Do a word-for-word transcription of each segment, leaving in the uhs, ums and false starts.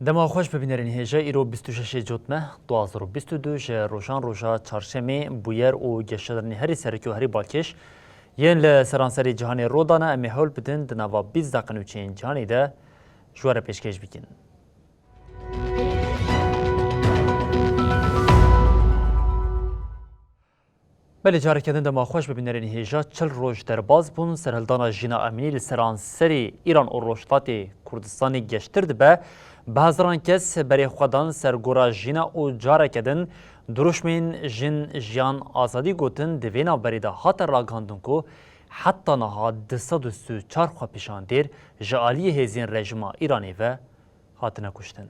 Dema xweş bibînerên hêja, îro bîst û şeş Cotme du hazar û bîst û du ji rojan roja çarşemê, bûyer û geşedanên herî serokî û herî balkêş yên li seranserî cîhanê rû dane, em ê hewl bidin di nava bîst deqe nûçeyên cîhanê de ji we re pêşkêş bikin. Belê, careke din dema xweş bibînerên hêja. Çil roj derbas bûn, serhildana Jîna Emînî li seranserî Îran û Rojhilatê Kurdistanê geştir dibe. Bi hezaran kes berê xwe dan ser gora Jîna û careke din dirûşmên jin, jiyan, azadî gotin. Di vê navberê de hate ragihandin ku heta niha du sed û sî û çar xwepêşandêr ji aliyê hêzên rejîma Îranê ve hatine kuştin.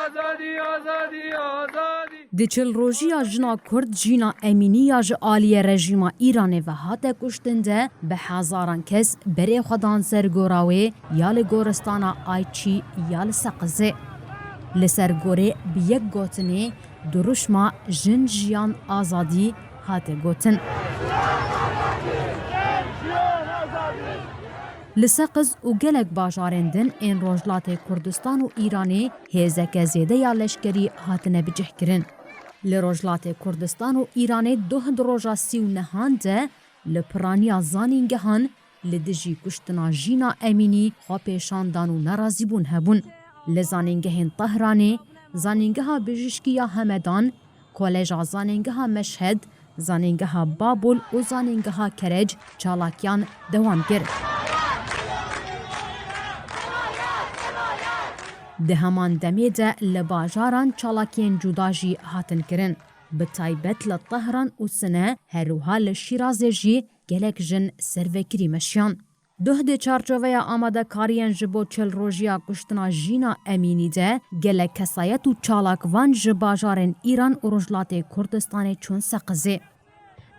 Azadî, azadî, azadî. Di çil rojiya jina Kurd Jîna Emînî ya ji aliyê rejîma Îranê ve hate kuştin de, bi hezaran kes berê xwe dan ser gora wê ya li goristana Ayçî ya li Seqizê. Li ser gorê bi yek gotinê dirûşma jin, jiyan, azadî hate gotin. Li Seqiz û gelek bajarên din ên Rojhilatê Kurdistan û Îranê hêzeke zêde ya leşkerî hatine bicihkirin. Li Rojhilatê Kurdistan û Îranê doh di roja sî û nehan de li piraniya zanîngehan li dijî kuştina Jîna Emînî xwepêşandan û nerazîbûn hebûn. Li zanîngehên Tehranê, Zanîngeha Bijîşkî ya Hemedan, Koleja Zanîngeha Meşhed, Zanîngeha Babûl û Zanîngeha Kerec çalakiyan dewam kir. Di heman demê de li bajaran çalakiyên cuda jî hatin kirin. Bi taybet li Tehran û Sine, herwiha li Şîrazê jî gelek jin servekirî meşiyan. Duh di çarçoveya amadekariyên ji bo çil rojiya kuştina Jîna Emînî de gelek kesayet û çalakvan ji bajarên Îran û Rojhilatê Kurdistanê çûn Seqizê.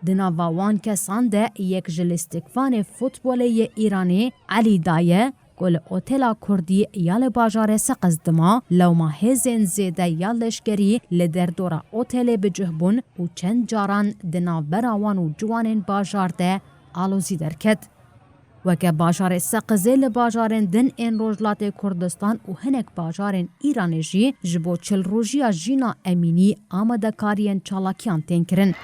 Di nava wan kesan de yek ji lîstikvanê futbolê yê Îranê Elî Daye, ku li otela Kurdî ya li bajarê Seqiz dima, lewma hêzên zêde ya leşkerî li derdora otelê bi cih bûn û çend caran di navbera wan û ciwanên bajar de alozî derket. Weke bajarê Seqizê li bajarên din ên Rojhilatê Kurdistan û hinek bajarên Îranê jî ji bo çil rojiya Jîna Emînî amadekariyên çalakiyan tên kirin.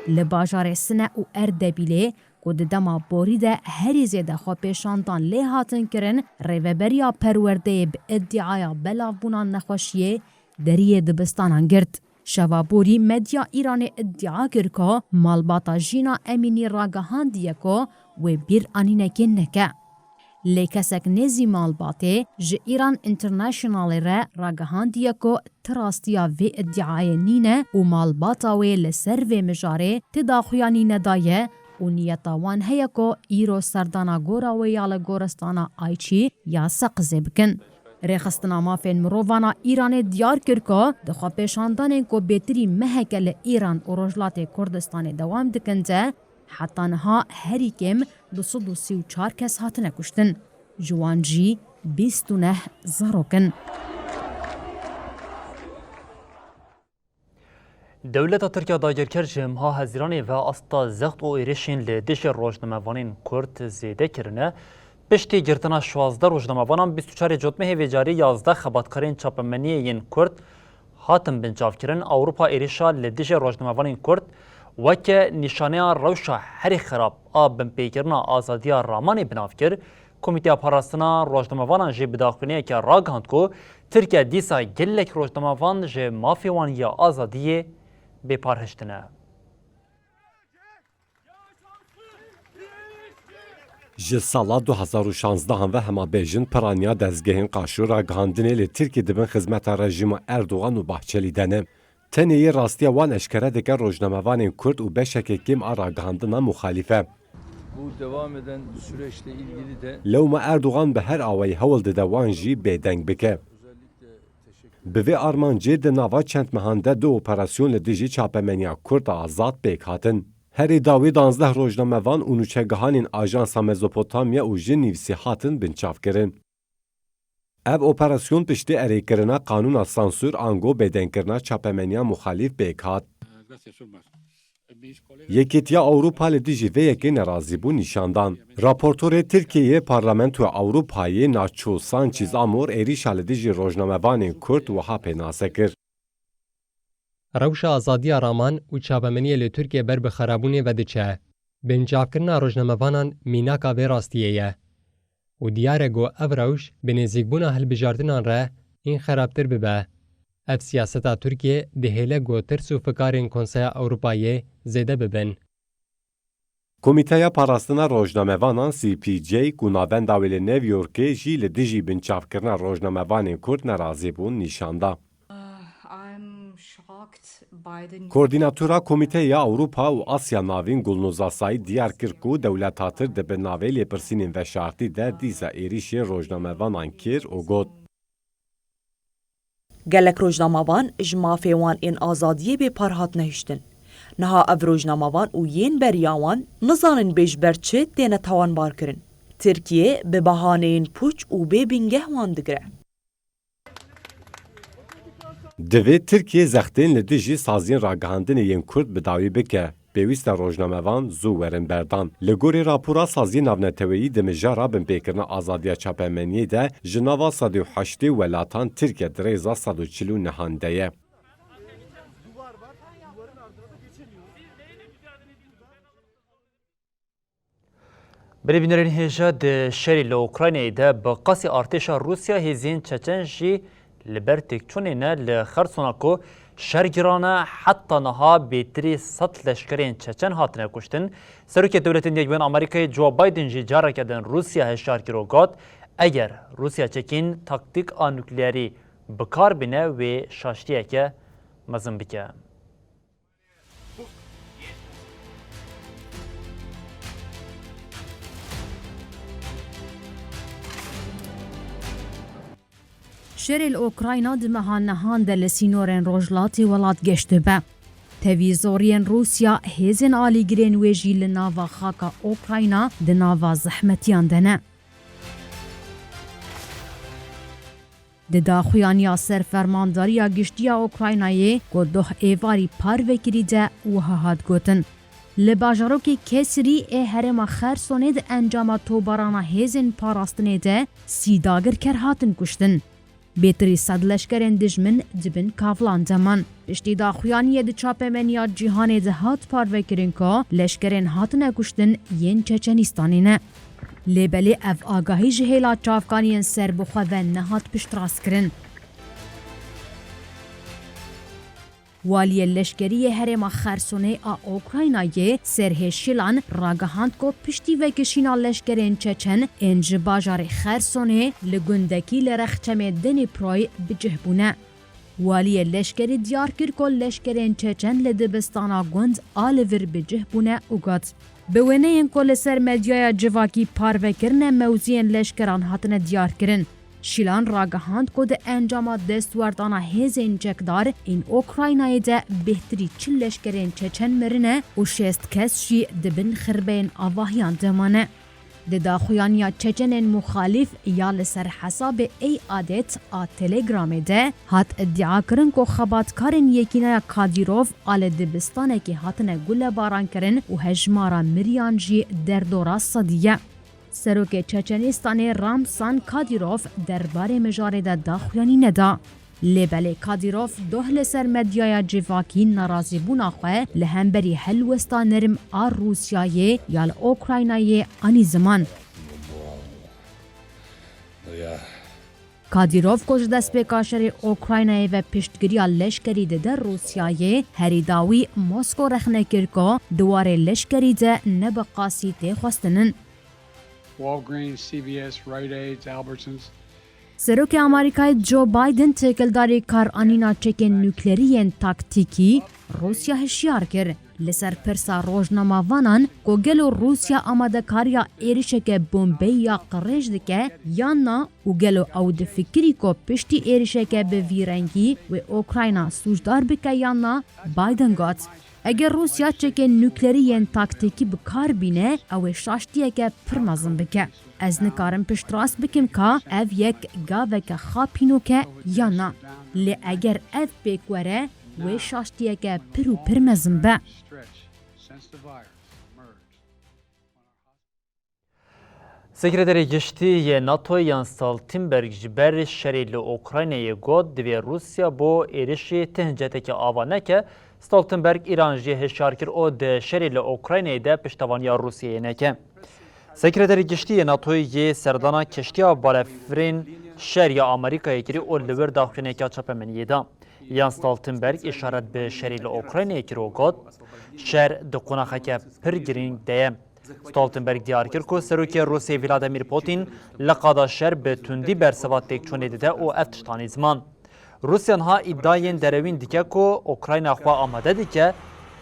Li bajarê Sine û Erdebîlê, ku di dema borî de herî zêde xwepêşandan lê hatin kirin, rêveberiya perwerdeyê bi îdîaya belavbûna nexweşiyê deriyê dibistanan girt. Şeva borî medya Îranê îdîa kir ku malbata Jîna Emînî ragihandiye ku wê bîranînekê neke. Lê kesek nêzî malbatê ji Îran Internationalê re ragihandiye ku ti rastiya vê îdîayê nîne û malbata wê li ser vê mijarê ti daxuyanî nedaye û niyeta wan heye ku îro serdana gora wê ya li goristana Ayçî ya Seqizê bikin. Rêxistina Mafên Mirovan a Îranê diyar kir ku di xwepêşandanên ku bêtirî meheke li Îran û Rojhilatê Kurdistanê dewam dikin de, heta niha herî kêm du sed û sî û çar kes hatine kuştin. Ji wan jî bîst û neh zarok in. Dewleta Tirk ya dagirker ji meha Hezîranê ve asta zext û êrişên li dijî rojnamevanên Kurd zêde kirine. Piştî girtina şazdeh rojnamevanan, bîst û çarê Cotmehê vê carî yazdeh xebatkarên çapemeniyê yên Kurd hatin binçavkirin. Ewropa êrişa li dijî rojnamevanên Kurd weke nîşaneya rewşa herî xerab a binpêkirina azadiya ramanê bi nav kir. Komîteya Parastina Rojnamevanan jî bi daxuyaniyeke ragihand ku Tirkiye dîsa gelek rojnamevan ji mafê wan ya azadiyê bêparhişt ne. Ji sala du hezar û şanzdehan ve hema bêjin piraniya dezgehên qaşo ragihandinê li Tirkiyê di bin xizmeta rejîma Erdogan û Bahçelî de ne. Tenê yê rastiya wan eşkere dike rojnamevanên Kurd û beşeke kêm a ragihandina muxalîf e. Bu devam eden süreçle ilgili de Lewma Erdogan bi her awayî hewl dide wan jî bêdeng bike. Bi vê armancê di nava çend mehan de du operasyon li dijî çapemeniya Kurd a azad pêk hatin. Herî dawî duwazdeh rojnamevan û nûçegihanên Ajansa Mezopotamya û Jinîvsî hatin binçavkirin. Ev operasyon piştî erêkirina qanûna sansûr ango bêdengkirina çapemeniya muxalîf pêk hat. Yekîtiya Ewropa li dijî vê yekê nerazîbûn nîşan dan. Raportorê Tirkiyeyê Parlamentoya Ewropayê Nacho Sanchez Amor êrîşa li dijî rojnamevanên Kurd wiha pênase kir. Rewşa azadiya raman û çapemeniyê li Tirkiyê ber bi xerabûnê ve diçe. Binçavkirina rojnamevanan mînaka vê rastiyê ye. Û diyar e ku ev rewş bi nêzîkbûna hilbijartinan re hîn xerabtir bibe. Ev siyaseta Tirkiyê dihêle ku tirs û fikarên Konseya Ewropayê zêde bibin. Komîteya Parastina Rojnamevanan C P J ku navenda wê li New Yorkê jî li dijî binçavkirina rojnamevanên Kurd nerazîbûn nîşan da. Koordînatora Komîteya Ewropa û Asya Navîn Gulnûz Asayî diyar kir ku dewleta Tirk di bin navê lêpirsînên veşartî de dîsa êrîşê rojnamevanan kir û got, Gelek rojnamevan ji mafê wan ên azadiyê bêpar hatine hiştin. Niha ev rojnamevan û yên beriya wan nizanin bê ji ber çi têne tawanbarkirin. Tirkiye bi behaneyên pûç û bê bingeh wan digire. Divê Tirkiye zextên li dijî saziyên ragihandinê yên Kurd bi dawî bike. Pêwîst e rojnamevan zû werin berdan. Li gorî rapora Saziyên Navneteweyî di mijara binpêkirina azadiya çapemeniyê de ji nava sed û heştê welatan Tirkiye di rêza sed û çil û nehan de ye. Birêbînerên hêja di şerê li Ukraynayê de bi qasî artêşa Rûsya hêzên Çeçen jî li ber têkçûnê ne li Xersona ku şer girane, heta niha bêtirî sed leşkerên Çeçen hatine kuştin. Serokê Dewletên Yekbûyên Amerîkayê Joe Biden jî careke din Rûsya hişyar kir û got, eger Rûsya çekîn taktîk a nukleerî bi kar bîne, wê şaştiyeke mezin bike. Şerê li Ukrayna di meha nehan de li sînorên rojhilatê welat geş dibe. Tevî zoriyên Rûsya hêzên alîgirên wê jî li nava xaka Ukrayna di nava zehmetiyan de ne. Di daxuyaniya ser Fermandariya Giştî ya Ukraynayê ku doh êvarî parvekirî de wiha hat gotin, li bajarokê Kesirî ê herêma Xersonê di encama tobarana hêzên parastinê de sî dagirker hatin kuştin. Bêtirî sed leşkerên dijmin di bin kavilan de man. Piştî daxuyaniyê di çapemeniya cîhanê de hat parvekirin ku leşkerên hatine kuştin yên Çeçenîstanê ne. Lê belê ev agahî ji hêla çavkaniyên serbixwe ve nehat piştrastkirin. Waliyê leşkerî yê herêma Xersonê a Ukraynayê Serhê Şilan ragihand ku piştî vekişîna leşkerên Çeçen ên ji bajarê Xersonê li gundekî li rexçemê Dnîproy bi cih bûne. Waliyê leşkerî diyar kir ku leşkerên Çeçen li dibistana gund a li vir bi cih bûne û got, bi wêneyên ku li ser medyaya civakî parve kirine mewziyên leşkeran hatine diyarkirin. Şilan ragihand ku di encama destwerdana hêzên çekdar ên Ukraynayê de bêhtirî çil leşkerên Çeçen mirine û şêst kes jî di bin xirbeyên avahiyan de mane. Di daxuyaniya Çeçenên muxalîf ya li ser hesabê Ey Adet a Telegramê de hat îdiakirin ku xebatkarên Yekînaya Kadîrov a li dibistanekê hatine gulebarankirin û hejmara miriyan jî derdora sedî ye. Serokê Çeçenîstanê Ramsan Kadîrov derbarê mijarê de daxuyanî neda. Lê belê Kadîrov doh li ser medyaya civakî nerazîbûna xwe li hemberî helwesta nerm a Rûsyayê ya li Ukraynayê anî ziman. Kadîrov ku ji destpêka şerê Ukraynayê ve piştgiriya leşkerî dide Rûsyayê, herî dawî Mosko rexne kir ku di warê leşkerî de ne bi qasî tê xwestinin. Walgreens, C V S, Rite Aids, Albertsons. Serokê Amerîkayê Joe Biden têkildarî karanîna çekên nuklerî yên taktîkî Rûsya hişyar kir. Li ser pirsa rojnamavanan ku gelo Rûsya amadekariya êrişeke bombeyî ya qirêj dike yan na û gelo ew difikirî ku piştî êrişeke bi vî rengî wê Ukrayna sûcdar bike yan na, Biden got, eger Rûsya çekên nuklerî yên taktîkî bi kar bîne, ew ê şaştiyeke pir mezin bike. Ez nikarim piştrast bikim ka ev yek gaveke xapînok e yan na. Lê eger ev pêk were, wê şaştiyeke pir û pir mezin be. Sekreterê Giştî yê NATOyê Jens Stoltenberg ji ber şerê li Ukraynayê got, divê Rûsya bo êrişê ti hinceteke ava neke. Stoltenberg Îran jî hişyar kir û di şerê li Ukraynayê de piştevaniya Rûsyayê neke. Sekreterê Giştî yê NATOyê yê serdana keştiya balefirên şer ya Amerîkayê kirî û li wir daxuyaniyeke çapemeniyê da. Jens Stoltenberg îşaret bi şerê li Ukraynayê kir û got, şer di qonaxeke pir girîng de ye. Stoltenberg diyar kir ku Serokê Rûsê Vladimir Putin li qada şer bi tundî bersiva têkçûnê dide û ev tişt anî ziman. Rûsya niha îdayên derewîn dike ku Ukrayna xwe amade dike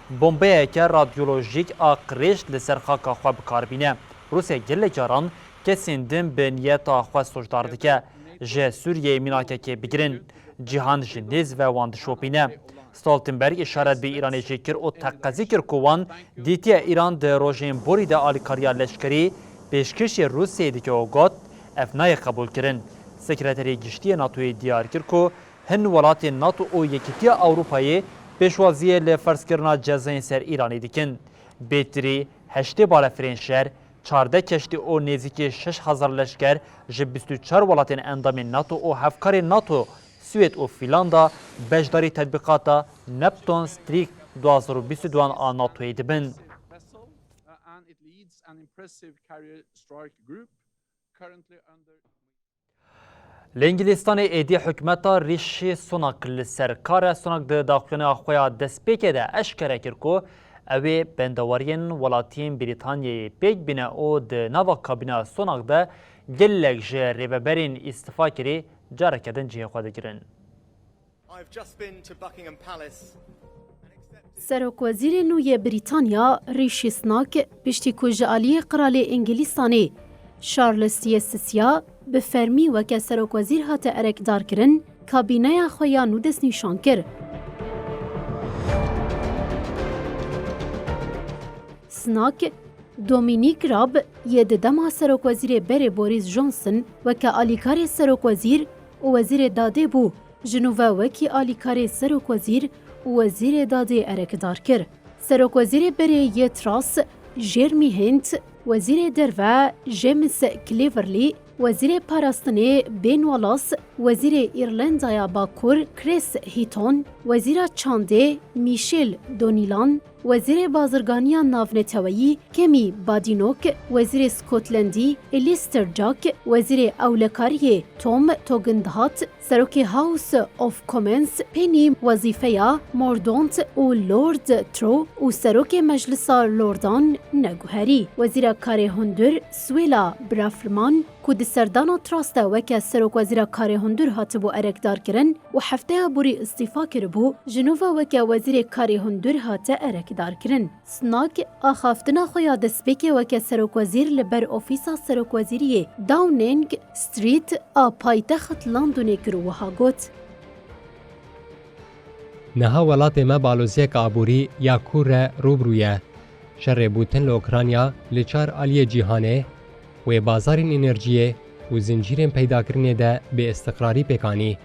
bombeyeke radyolojîk a qirêj li ser xaka xwe bi kar bîne. Rûsya gelek caran kesên din bi niyeta xwe sûcdar dike. Ji Sûriyeyê mînakekê bigirin, cîhan ji nêz ve wan dişopîne. Stoltenberg îşaret bi Îranê jî kir û teqezî kir ku wan dîtiye Îran di rojên borî de alîkariya leşkerî pêşkêşî Rûsyayê dike û got, ev nayê qebûlkirin. Sekreterê Giştî yê NATOyê diyar kir ku hin welatên NATO û Yekîtiya Ewropayê pêşwaziyê li ferzkirina cezayên ser Îranê dikin. Bêtirî heştê balefirên şer, çardeh keştî û nêzîkî şeş hezar leşker ji bîst û çar welatên endamên NATO û hevkarên NATO, Swêd û Fîlanda beşdarî tedbîqata Neptune Streak du hazar û bîst û duan a NATOyê dibin. Vessel, uh, and it leads an impressive carrier strike group currently under Li Îngilîstanê êdî hikûmeta Rîşî Sunak li ser kar e. Sunak di daxuyaniya xwe ya destpêkê de eşkere kir ku ew ê bendewariyên welatiyên Brîtanyayê pêk bîne û di nava kabîneya Sunak de gelek ji rêveberên îstifa kirî careke din cihê xwe digirin. I've just been to Buckingham Palace and accepted Serokwezîrê nû yê Brîtanya, Rîşî Sunak, piştî ku ji aliyê Qiralê Îngilîstanê, Charles yê Sisiya, bi fermî weke serokwezîr hate erekdarkirin, kabîneya xwe ya nû destnîşan kir. Sunak, Dominic Raab yê di dema serokwezîrê berê Boris Johnson weke alîkarê serokwezîr û wezîrê dadê bû, ji nû ve wekî alîkarê serokwezîr û wezîrê dadê erekdar kir. Serokwezîrê berê yê Truss, Jeremy Hunt, wezîrê derve James Cleverly, wezîrê parastinê Ben Wallace, wezîrê Îrlandaya Bakur Chris Heaton, wezîra çandê Michelle Donnellan, wezîrê bazirganiya navneteweyî Kemi Badenoch, wezîrê Scotlandî Alister Jack, wezîrê ewlekariyê Tom Tugendhat, serokê House of Commons Penny wezîfeya Mordaunt û Lord Trow û serokê Meclisa Lordan neguherî. Wezîra Karê Hundir Suella Braverman, ku di serdana Truss de weke serokwezîra Karê Hundir hatibû erekdarkirin û hefteya borî îstîfa kiribû, ji nû ve weke wezîrê Karê Hundir hate erekdarkirin. Sunak axaftina xwe ya destpêkê weke serokwezîr li ber ofîsa serokwezîriyê Downing Street a paytext Londonê kir û wiha got, Niha welatê me baloziyek aborî ya kûr re rû bi rû ye. Şerê Putin li Ukrayna li çar aliyê cîhanê, wê bazarên enerjiyê û zincîrên peydakirinê de bêîstiqrarî pêk anî.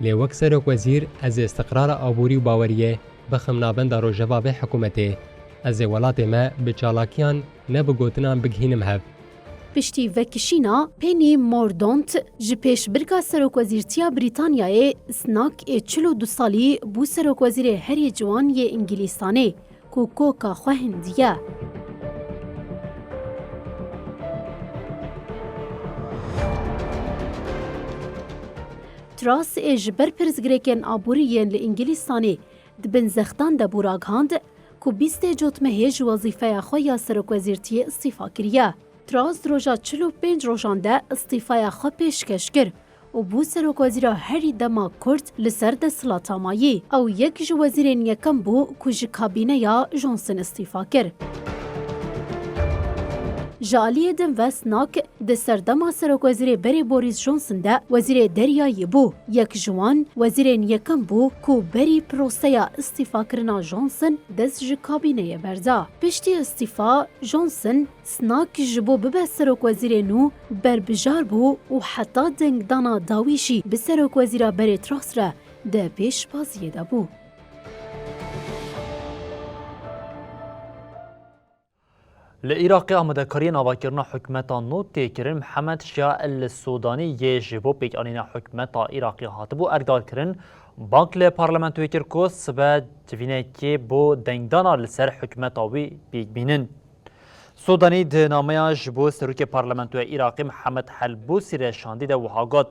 Lê wek serokwezîr ez ê îstiqrara aborî û baweriyê bixim navenda rojeva vê hikûmetê. Ez ê welatê me bi çalakiyan ne bi gotinan bigihînim hev. Piştî vekişîna Penny Mordaunt ji pêşbirka serokwezîrtiya Brîtanyayê, Sunak ê çil û du salî bû serokwezîrê herî ciwan yê Îngilîstanê, ku koka xwe hindiye. Truss ê ji ber pirsgirêkên aborî yên li Îngilîstanê di bin zextan de bû ragihand ku bîstê Cotmehê ji wezîfeya xwe ya serokwezîrtiyê îstîfa kiriye. Truss di roja çil û pênc rojan de îstîfaya xwe pêşkeş kir û bû serokwezîra herî dema kurt li ser desthilata mayî. Ew yek ji wezîrên yekem bû ku ji kabîneya Johnson îstîfa kir. Ji aliyê din ve Sunak di serdema serokwezîrê berê Boris Johnson de wezîrê deryayî bû. Yek ji wan wezîrên yekem bû ku berî proseya îstîfakirina Johnson dest ji kabîneyê berda. Piştî îstîfa Johnson, Sunak ji bo bibe serokwezîrê nû berbijar bû û heta dengdana dawî jî bi serokwezîra berê Truss re di pêşbaziyê de bû. Li Iraqê amadekariyên avakirina hikûmeta nû tê kirin. Mihemed Şia El Sûdanî yê ji bo pêkanîna hikûmeta Iraqê hatibû erkdarkirin, bang li parlamentoyê kir ku sibe civînekê bo dengdana li ser hikûmeta wî pêk bînin. Sûdanî di nameya ji bo serokê parlamentoya Iraqê Mihemed Helbûsî re şandî de wiha got,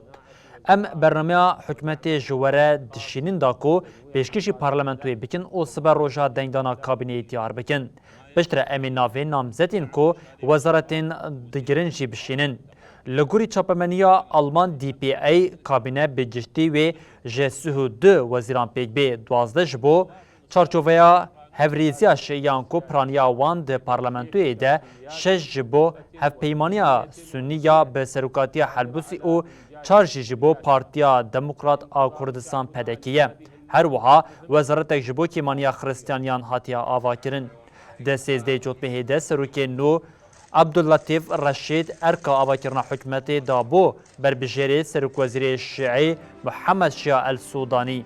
Em bernameya hikûmetê ji we re dişînin da ku pêşkêşî parlamentoyê bikin û sibe roja dengdana kabîneyê diyar bikin. Piştre em ê navê namzetên ku wezaretên digirin jî bişînin. Li gorî çapemeniya Alman D P A, kabîne bi giştî wê ji sih û du wezîran pêk bê, duwazdeh ji bo çarçoveya hevrêziya şiyan ku piraniya wan di parlamentoyê de, şeş ji bo Hevpeymaniya Sunî ya bi serokatiya Helbûsî û çar jî ji bo Partiya Demokrat a Kurdistan P D K ye. Her wiha wezaretek ji bo kêmaniya Xiristiyaniyan hatiye avakirin. Di sêzdehê Cotmehê de serokê nû Abdullatîf Reşîd erka avakirina hikûmetê da bo berbijêrê serokwezîrê şiî Mihemed Şia El Sûdanî.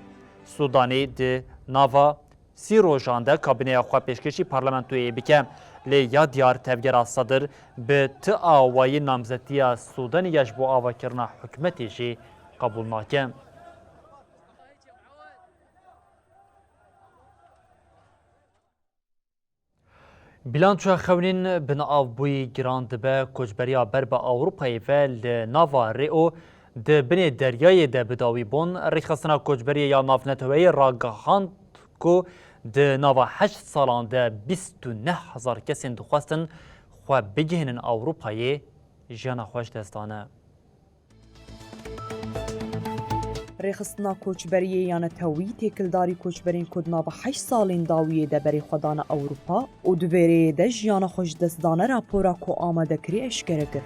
Sûdanî di nava sî rojan de kabîneya xwe pêşkêşî parlamentoyê bike. Lê ya diyar tevgera Sedir bi ti awayî namzetiya Sûdanî ya ji bo avakirina hikûmetê jî qebûl nake. Bîlançoya xewnîn binavbûyî giran dibe, koçberiya ber bi Ewropayê ve li nava rê û di binê deryayê de bi dawî bûn. Rêxistina Koçberiyê ya Navneteweyî ragihand ku di nava heşt salan de bîst û neh hezar kesên dixwestin xwe bigihînin Ewropayê, jiyana xwe ji dest dane. Rêxistina Koçberiyê ya Netewî têkildarî koçberên ku di nava heşt salên dawiyê de berê xwe dane Ewropa û di vê rêyê de jiyana xwe ji dest dane rapora ku amade kirî eşkere kir.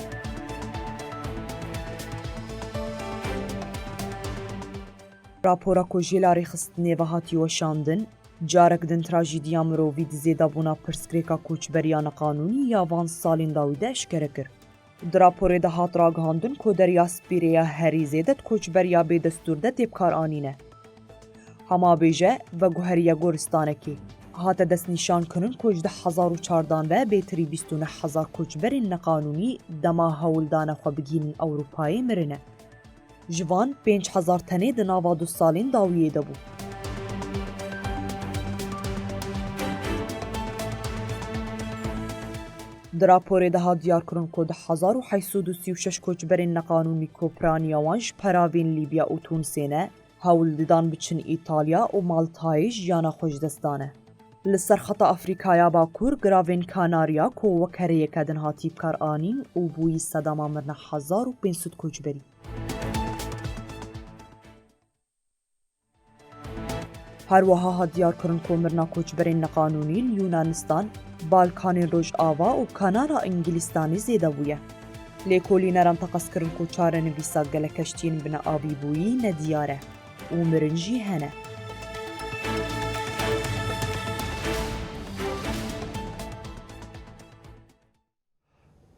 Rapora ku jêla rêxistinê ve hatiye weşandin, carek din trajîdiya mirovî di zêdebûna pirsgirêka koçberiya neqanûnî ya van salên dawî de eşkere kir. Di raporê de hat ragihandin ku Derya Spî rêya herî zêde di koçberiya bêdestûr de tê bikaranîne. Hema bêje, veguheriye goristanekê. Hate destnîşankirin ku ji du hezar û çardan ve bêtirî bîst û neh hezar koçberên neqanûnî dema hewldane xwe bigihînin Ewropayê mirine. Ji van pênc hezar tenê di nava du salên dawiyê de bû. Di raporê de hat diyarkirin ku du hezar û heyt sed û sî û şeş koçberên neqanûnî ku piraniya wan ji peravên Lîbya û Tûnisê ne, hewl didan biçin Îtalya û Maltayê jiyana xwe ji dest dane. Li ser xeta Afrîkaya Bakur, giravên Kanarya ku wek herêyeke din hatî bikaranîn û bûyî sedema mirina hezar û pênc sed koçberî. Her wiha hat diyarkirin ku mirina koçberên neqanûnî li Yunanistan, Balkanên Rojava û Kanara Îngilîstanê zêde bûye. Lêkolîneran teqez kirin ku çarenivîsa gelek keştiyên bineavî bûyî nediyar e û mirin jî hene.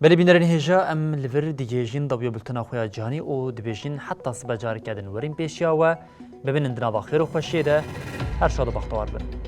Belê bînerên hêja, em li vir digihêjin dawiya bultena xwe ya cîhanî û dibêjin heta sibe careke din werin pêşiya we, bimînin di nava xêr û xweşiyê de, her şad û bextewar bin.